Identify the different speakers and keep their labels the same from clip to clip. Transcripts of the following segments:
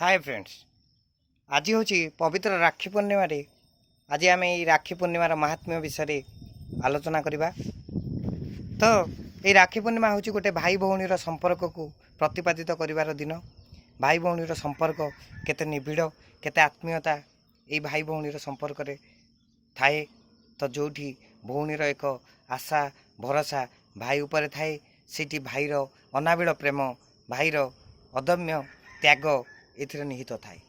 Speaker 1: ହାଏ friends, ଆଜି ହେଉଛି ପବିତ୍ର ରାକ୍ଷୀ ପୂର୍ଣ୍ଣିମାରେ। ଆଜି ଆମେ ଏଇ ରାକ୍ଷୀ ପୂର୍ଣ୍ଣିମାର ମାହାତ୍ମ୍ୟ ବିଷୟରେ ଆଲୋଚନା କରିବା। ତ ଏଇ ରାକ୍ଷୀ ପୂର୍ଣ୍ଣିମା ହେଉଛି ଗୋଟେ ଭାଇ ଭଉଣୀର ସମ୍ପର୍କକୁ ପ୍ରତିପାଦିତ କରିବାର ଦିନ। ଭାଇ ଭଉଣୀର ସମ୍ପର୍କ କେତେ ନିବିଡ଼, କେତେ ଆତ୍ମୀୟତା ଏଇ ଭାଇ ଭଉଣୀର ସମ୍ପର୍କରେ ଥାଏ। ତ ଯେଉଁଠି ଭଉଣୀର ଏକ ଆଶା ଭରସା ଭାଇ ଉପରେ ଥାଏ, ସେଇଠି ଭାଇର ଅନାବିଳ ପ୍ରେମ, ଭାଇର ଅଦମ୍ୟ ତ୍ୟାଗ ଏଥିରେ ନିହିତ ଥାଏ।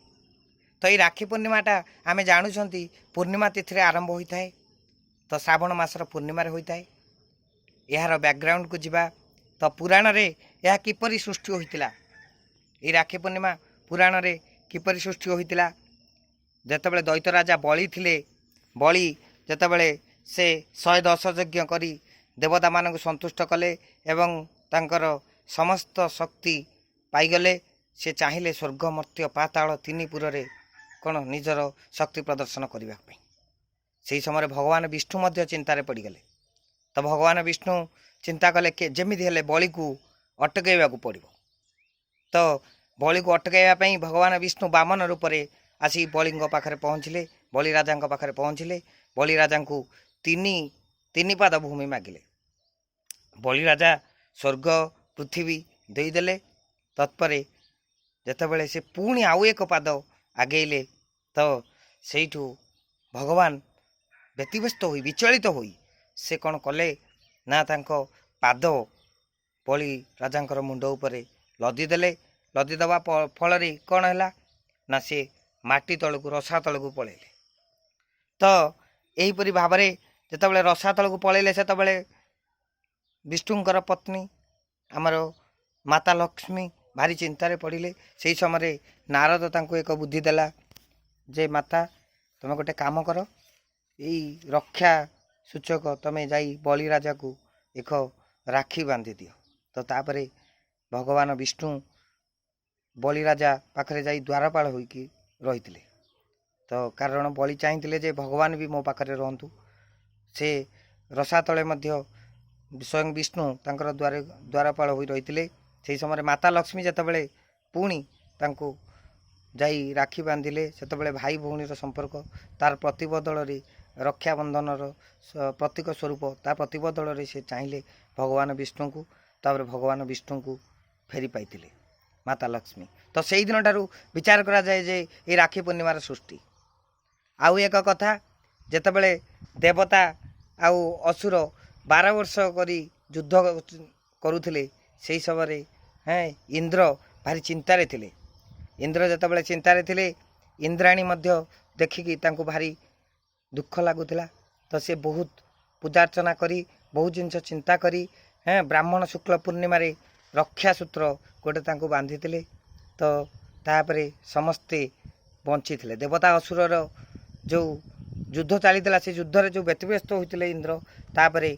Speaker 1: ତ ଏଇ ରାକ୍ଷୀ ପୂର୍ଣ୍ଣିମାଟା ଆମେ ଜାଣୁଛନ୍ତି ପୂର୍ଣ୍ଣିମା ତିଥିରେ ଆରମ୍ଭ ହୋଇଥାଏ, ତ ଶ୍ରାବଣ ମାସର ପୂର୍ଣ୍ଣିମାରେ ହୋଇଥାଏ। ଏହାର ବ୍ୟାକଗ୍ରାଉଣ୍ଡକୁ ଯିବା ତ ପୁରାଣରେ ଏହା କିପରି ସୃଷ୍ଟି ହୋଇଥିଲା? ଏଇ ରାକ୍ଷୀ ପୂର୍ଣ୍ଣିମା ପୁରାଣରେ କିପରି ସୃଷ୍ଟି ହୋଇଥିଲା? ଯେତେବେଳେ ଦୈତ୍ୟ ରାଜା ବଳି ଥିଲେ, ବଳି ଯେତେବେଳେ ସେ 110 ଯଜ୍ଞ କରି ଦେବତାମାନଙ୍କୁ ସନ୍ତୁଷ୍ଟ କଲେ ଏବଂ ତାଙ୍କର ସମସ୍ତ ଶକ୍ତି ପାଇଗଲେ, ସେ ଚାହିଁଲେ ସ୍ୱର୍ଗ, ମର୍ତ୍ତ୍ୟ, ପାତାଳ ତିନି ପୁରରେ କ'ଣ ନିଜର ଶକ୍ତି ପ୍ରଦର୍ଶନ କରିବା ପାଇଁ। ସେହି ସମୟରେ ଭଗବାନ ବିଷ୍ଣୁ ମଧ୍ୟ ଚିନ୍ତାରେ ପଡ଼ିଗଲେ। ତ ଭଗବାନ ବିଷ୍ଣୁ ଚିନ୍ତା କଲେ କି ଯେମିତି ହେଲେ ବଳିକୁ ଅଟକାଇବାକୁ ପଡ଼ିବ। ତ ବଳିକୁ ଅଟକାଇବା ପାଇଁ ଭଗବାନ ବିଷ୍ଣୁ ବାମନ ରୂପରେ ଆସି ବଳିଙ୍କ ପାଖରେ ପହଞ୍ଚିଲେ, ବଳି ରାଜାଙ୍କ ପାଖରେ ପହଞ୍ଚିଲେ। ବଳି ରାଜାଙ୍କୁ ତିନି ତିନି ପାଦ ଭୂମି ମାଗିଲେ। ବଳି ରାଜା ସ୍ୱର୍ଗ, ପୃଥିବୀ ଦେଇଦେଲେ। ତତ୍ପରେ ଯେତେବେଳେ ସେ ପୁଣି ଆଉ ଏକ ପାଦ ଆଗେଇଲେ, ତ ସେଇଠୁ ଭଗବାନ ବ୍ୟତିବ୍ୟସ୍ତ ହୋଇ, ବିଚଳିତ ହୋଇ ସେ କ'ଣ କଲେ ନା ତାଙ୍କ ପାଦ ବଳି ରାଜାଙ୍କର ମୁଣ୍ଡ ଉପରେ ଲଦିଦେଲେ। ଲଦି ଦେବା ଫଳରେ କ'ଣ ହେଲା ନା ସେ ମାଟି ତଳକୁ, ରସା ତଳକୁ ପଳେଇଲେ। ତ ଏହିପରି ଭାବରେ ଯେତେବେଳେ ରସା ତଳକୁ ପଳେଇଲେ, ସେତେବେଳେ ବିଷ୍ଣୁଙ୍କର ପତ୍ନୀ ଆମର ମାତା ଲକ୍ଷ୍ମୀ ଭାରି ଚିନ୍ତାରେ ପଡ଼ିଲେ। ସେହି ସମୟରେ ନାରଦ ତାଙ୍କୁ ଏକ ବୁଦ୍ଧି ଦେଲା ଯେ, ମାତା, ତୁମେ ଗୋଟେ କାମ କର, ଏଇ ରକ୍ଷା ସୂଚକ ତୁମେ ଯାଇ ବଳି ରାଜାକୁ ଏକ ରାକ୍ଷୀ ବାନ୍ଧି ଦିଅ। ତ ତାପରେ ଭଗବାନ ବିଷ୍ଣୁ ବଳି ରାଜା ପାଖରେ ଯାଇ ଦ୍ୱାରପାଳ ହୋଇକି ରହିଥିଲେ। ତ କାରଣ ବଳି ଚାହିଁଥିଲେ ଯେ ଭଗବାନ ବି ମୋ ପାଖରେ ରୁହନ୍ତୁ। ସେ ରସାତଳେ ମଧ୍ୟ ସ୍ୱୟଂ ବିଷ୍ଣୁ ତାଙ୍କର ଦ୍ୱାରପାଳ ହୋଇ ରହିଥିଲେ। ସେହି ସମୟରେ ମାତା ଲକ୍ଷ୍ମୀ ଯେତେବେଳେ ପୁଣି ତାଙ୍କୁ ଯାଇ ରାକ୍ଷୀ ବାନ୍ଧିଲେ, ସେତେବେଳେ ଭାଇ ଭଉଣୀର ସମ୍ପର୍କ ତାର ପ୍ରତିବଦଳରେ, ରକ୍ଷାବନ୍ଧନର ପ୍ରତୀକ ସ୍ୱରୂପ ତା ପ୍ରତିବଦଳରେ ସେ ଚାହିଁଲେ ଭଗବାନ ବିଷ୍ଣୁଙ୍କୁ। ତାପରେ ଭଗବାନ ବିଷ୍ଣୁଙ୍କୁ ଫେରି ପାଇଥିଲେ ମାତା ଲକ୍ଷ୍ମୀ। ତ ସେଇ ଦିନଠାରୁ ବିଚାର କରାଯାଏ ଯେ ଏଇ ରାକ୍ଷୀ ପୂର୍ଣ୍ଣିମାର ସୃଷ୍ଟି। ଆଉ ଏକ କଥା, ଯେତେବେଳେ ଦେବତା ଆଉ ଅସୁର 12 ବର୍ଷ କରି ଯୁଦ୍ଧ କରୁଥିଲେ, ସେହି ସମୟରେ ଇନ୍ଦ୍ର ଭାରି ଚିନ୍ତାରେ ଥିଲେ। ଇନ୍ଦ୍ର ଯେତେବେଳେ ଚିନ୍ତାରେ ଥିଲେ, ଇନ୍ଦ୍ରାଣୀ ମଧ୍ୟ ଦେଖିକି ତାଙ୍କୁ ଭାରି ଦୁଃଖ ଲାଗୁଥିଲା। ତ ସେ ବହୁତ ପୂଜାର୍ଚ୍ଚନା କରି, ବହୁତ ଜିନିଷ ଚିନ୍ତା କରି ବ୍ରାହ୍ମଣ ଶୁକ୍ଳ ପୂର୍ଣ୍ଣିମାରେ ରକ୍ଷାସୂତ୍ର ଗୋଟେ ତାଙ୍କୁ ବାନ୍ଧିଥିଲେ। ତ ତାପରେ ସମସ୍ତେ ବଞ୍ଚିଥିଲେ। ଦେବତା ଅସୁରର ଯେଉଁ ଯୁଦ୍ଧ ଚାଲିଥିଲା, ସେ ଯୁଦ୍ଧରେ ଯେଉଁ ବ୍ୟତିବ୍ୟସ୍ତ ହୋଇଥିଲେ ଇନ୍ଦ୍ର, ତାପରେ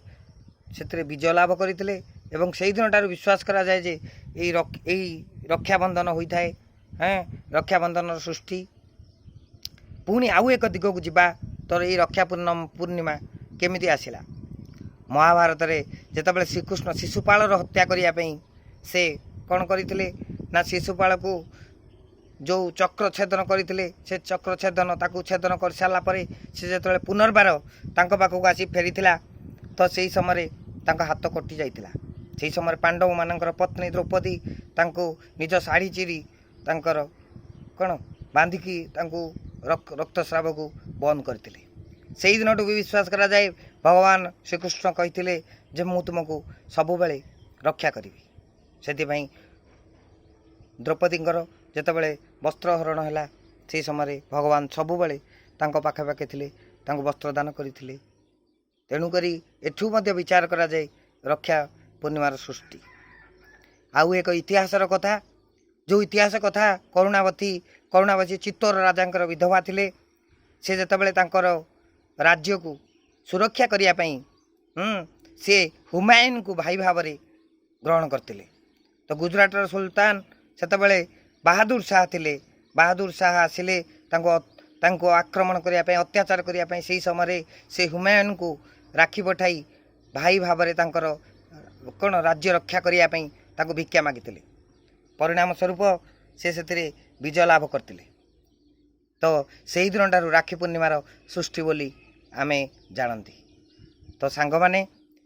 Speaker 1: ସେଥିରେ ବିଜୟ ଲାଭ କରିଥିଲେ। ଏବଂ ସେଇ ଦିନଠାରୁ ବିଶ୍ୱାସ କରାଯାଏ ଯେ ଏଇ ରକ୍ଷାବନ୍ଧନ ହୋଇଥାଏ, ରକ୍ଷାବନ୍ଧନର ସୃଷ୍ଟି। ପୁଣି ଆଉ ଏକ ଦିଗକୁ ଯିବା ତ ଏଇ ରକ୍ଷା ପୂର୍ଣ୍ଣିମା କେମିତି ଆସିଲା? ମହାଭାରତରେ ଯେତେବେଳେ ଶ୍ରୀକୃଷ୍ଣ ଶିଶୁପାଳର ହତ୍ୟା କରିବା ପାଇଁ ସେ କ'ଣ କରିଥିଲେ ନା ଶିଶୁପାଳକୁ ଯେଉଁ ଚକ୍ର ଛେଦନ କରିଥିଲେ, ସେ ଚକ୍ର ଛେଦନ, ତାକୁ ଛେଦନ କରିସାରିଲା ପରେ ସେ ଯେତେବେଳେ ପୁନର୍ବାର ତାଙ୍କ ପାଖକୁ ଆସି ଫେରିଥିଲା, ତ ସେଇ ସମୟରେ ତାଙ୍କ ହାତ କଟି ଯାଇଥିଲା। ସେହି ସମୟରେ ପାଣ୍ଡବମାନଙ୍କର ପତ୍ନୀ ଦ୍ରୌପଦୀ ତାଙ୍କୁ ନିଜ ଶାଢ଼ୀ ଚିରି ତାଙ୍କର କ'ଣ ବାନ୍ଧିକି ତାଙ୍କୁ ରକ୍ତସ୍ରାବକୁ ବନ୍ଦ କରିଥିଲେ। ସେଇ ଦିନଠୁ ବି ବିଶ୍ୱାସ କରାଯାଏ, ଭଗବାନ ଶ୍ରୀକୃଷ୍ଣ କହିଥିଲେ ଯେ ମୁଁ ତୁମକୁ ସବୁବେଳେ ରକ୍ଷା କରିବି। ସେଥିପାଇଁ ଦ୍ରୌପଦୀଙ୍କର ଯେତେବେଳେ ବସ୍ତ୍ରହରଣ ହେଲା, ସେହି ସମୟରେ ଭଗବାନ ସବୁବେଳେ ତାଙ୍କ ପାଖାପାଖି ଥିଲେ, ତାଙ୍କୁ ବସ୍ତ୍ର ଦାନ କରିଥିଲେ। ତେଣୁକରି ଏଠୁ ମଧ୍ୟ ବିଚାର କରାଯାଏ ରକ୍ଷା ପୂର୍ଣ୍ଣିମାର ସୃଷ୍ଟି। ଆଉ ଏକ ଇତିହାସର କଥା, ଯେଉଁ ଇତିହାସ କଥା କରୁଣାବତୀ। କରୁଣାବତୀ ଚିତ୍ତୋର ରାଜାଙ୍କର ବିଧବା ଥିଲେ। ସେ ଯେତେବେଳେ ତାଙ୍କର ରାଜ୍ୟକୁ ସୁରକ୍ଷା କରିବା ପାଇଁ ସେ ହୁମାୟୁନକୁ ଭାଇ ଭାବରେ ଗ୍ରହଣ କରିଥିଲେ। ତ ଗୁଜୁରାଟର ସୁଲତାନ ସେତେବେଳେ ବାହାଦୁର ଶାହ ଥିଲେ। ବାହାଦୁର ଶାହ ଆସିଲେ ତାଙ୍କୁ ଆକ୍ରମଣ କରିବା ପାଇଁ, ଅତ୍ୟାଚାର କରିବା ପାଇଁ। ସେହି ସମୟରେ ସେ ହୁମାୟୁନକୁ ରାକ୍ଷୀ ପଠାଇ ଭାଇ ଭାବରେ ତାଙ୍କର କ'ଣ ରାଜ୍ୟ ରକ୍ଷା କରିବା ପାଇଁ ତାଙ୍କୁ ଭିକ୍ଷା ମାଗିଥିଲେ। ପରିଣାମ ସ୍ୱରୂପ ସେ ସେଥିରେ ବିଜୟ ଲାଭ କରିଥିଲେ। ତ ସେହି ଦିନଠାରୁ ରାକ୍ଷୀ ପୂର୍ଣ୍ଣିମାର ସୃଷ୍ଟି ବୋଲି ଆମେ ଜାଣନ୍ତି। ତ ସାଙ୍ଗମାନେ,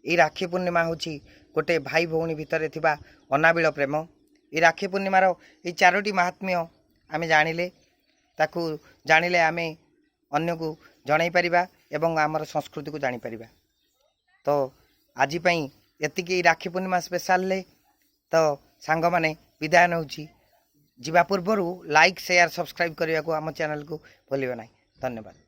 Speaker 1: ଏଇ ରାକ୍ଷୀ ପୂର୍ଣ୍ଣିମା ହେଉଛି ଗୋଟେ ଭାଇ ଭଉଣୀ ଭିତରେ ଥିବା ଅନାବିଳ ପ୍ରେମ। ଏଇ ରାକ୍ଷୀ ପୂର୍ଣ୍ଣିମାର ଏଇ ଚାରୋଟି ମାହାତ୍ମ୍ୟ ଆମେ ଜାଣିଲେ, ତାକୁ ଜାଣିଲେ ଆମେ ଅନ୍ୟକୁ ଜଣାଇ ପାରିବା ଏବଂ ଆମର ସଂସ୍କୃତିକୁ ଜାଣିପାରିବା। ତ ଆଜି ପାଇଁ ଏତିକି ଏଇ ରାକ୍ଷୀ ପୂର୍ଣ୍ଣିମା ସ୍ପେଶାଲରେ। ତ ସାଙ୍ଗମାନେ, ବିଦାୟ ନେଉଛି। ଯିବା ପୂର୍ବରୁ ଲାଇକ୍, ସେୟାର, ସବସ୍କ୍ରାଇବ୍ କରିବାକୁ ଆମ ଚ୍ୟାନେଲକୁ ଭୁଲିବେ ନାହିଁ। ଧନ୍ୟବାଦ।